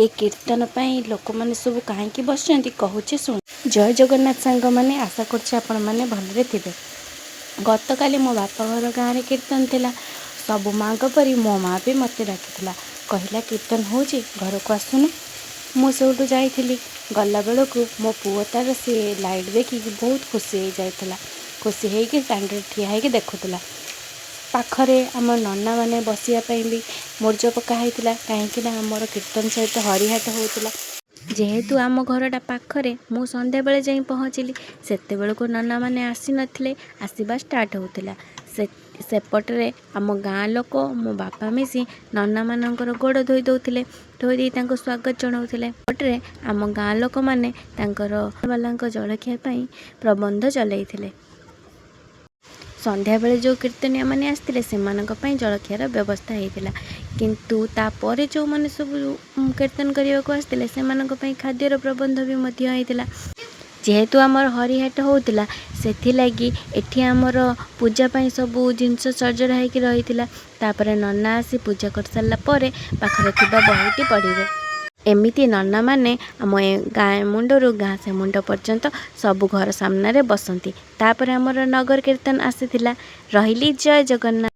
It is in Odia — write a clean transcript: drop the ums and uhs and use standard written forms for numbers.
ଏ କୀର୍ତ୍ତନ ପାଇଁ ଲୋକମାନେ ସବୁ କାହିଁକି ବସିଛନ୍ତି, କହୁଛି ଶୁଣ। ଜୟ ଜଗନ୍ନାଥ ସାଙ୍ଗମାନେ, ଆଶା କରୁଛି ଆପଣମାନେ ଭଲରେ ଥିବେ। ଗତକାଲି ମୋ ବାପଘର ଗାଁରେ କୀର୍ତ୍ତନ ଥିଲା। ସବୁ ମାଆଙ୍କ ପରି ମୋ ମାଆ ବି ମୋତେ ଡାକିଥିଲା। କହିଲା, କୀର୍ତ୍ତନ ହେଉଛି, ଘରକୁ ଆସୁନୁ। ମୁଁ ସେଇଠୁ ଯାଇଥିଲି। ଗଲାବେଳକୁ ମୋ ପୁଅ ତାର ସିଏ ଲାଇଟ୍ ଦେଖିକି ବହୁତ ଖୁସି ହେଇଯାଇଥିଲା। ଖୁସି ହେଇକି ଦାଣ୍ଡରେ ଠିଆ ହେଇକି ଦେଖୁଥିଲା। ପାଖରେ ଆମ ନନାମାନେ ବସିବା ପାଇଁ ବି ମୁର୍ଜ ପକା ହେଇଥିଲା, କାହିଁକିନା ଆମର କୀର୍ତ୍ତନ ସହିତ ହରିହାଟ ହେଉଥିଲା। ଯେହେତୁ ଆମ ଘରଟା ପାଖରେ, ମୁଁ ସନ୍ଧ୍ୟାବେଳେ ଯାଇ ପହଞ୍ଚିଲି। ସେତେବେଳକୁ ନନାମାନେ ଆସିନଥିଲେ, ଆସିବା ଷ୍ଟାର୍ଟ ହେଉଥିଲା। ସେ ସେପଟରେ ଆମ ଗାଁ ଲୋକ, ମୋ ବାପା ମିଶି ନନାମାନଙ୍କର ଗୋଡ଼ ଧୋଇ ଦେଉଥିଲେ, ଧୋଇ ଦେଇ ତାଙ୍କୁ ସ୍ୱାଗତ ଜଣାଉଥିଲେ। ଏପଟରେ ଆମ ଗାଁ ଲୋକମାନେ ତାଙ୍କର ବାଲାଙ୍କ ଜଳଖିଆ ପାଇଁ ପ୍ରବନ୍ଧ ଚଲେଇଥିଲେ। ସନ୍ଧ୍ୟାବେଳେ ଯେଉଁ କୀର୍ତ୍ତନିଆମାନେ ଆସିଥିଲେ, ସେମାନଙ୍କ ପାଇଁ ଜଳଖିଆର ବ୍ୟବସ୍ଥା ହେଇଥିଲା। କିନ୍ତୁ ତାପରେ ଯେଉଁମାନେ ସବୁ କୀର୍ତ୍ତନ କରିବାକୁ ଆସିଥିଲେ, ସେମାନଙ୍କ ପାଇଁ ଖାଦ୍ୟର ପ୍ରବନ୍ଧ ବି ମଧ୍ୟ ହେଇଥିଲା। ଯେହେତୁ ଆମର ହରିହାଟ ହେଉଥିଲା, ସେଥିଲାଗି ଏଠି ଆମର ପୂଜା ପାଇଁ ସବୁ ଜିନିଷ ସଜଡ଼ା ହେଇକି ରହିଥିଲା। ତାପରେ ନନା ଆସି ପୂଜା କରିସାରିଲା ପରେ ପାଖରେ ଥିବା ବହିଟି ପଢ଼ିବେ। ଏମିତି ନନାମାନେ ଆମ ଏ ଗାଁ ମୁଣ୍ଡରୁ ଗାଁ ସେ ମୁଣ୍ଡ ପର୍ଯ୍ୟନ୍ତ ସବୁ ଘର ସାମ୍ନାରେ ବସନ୍ତି। ତାପରେ ଆମର ନଗର କୀର୍ତ୍ତନ ଆସିଥିଲା। ରହିଲି, ଜୟ ଜଗନ୍ନାଥ।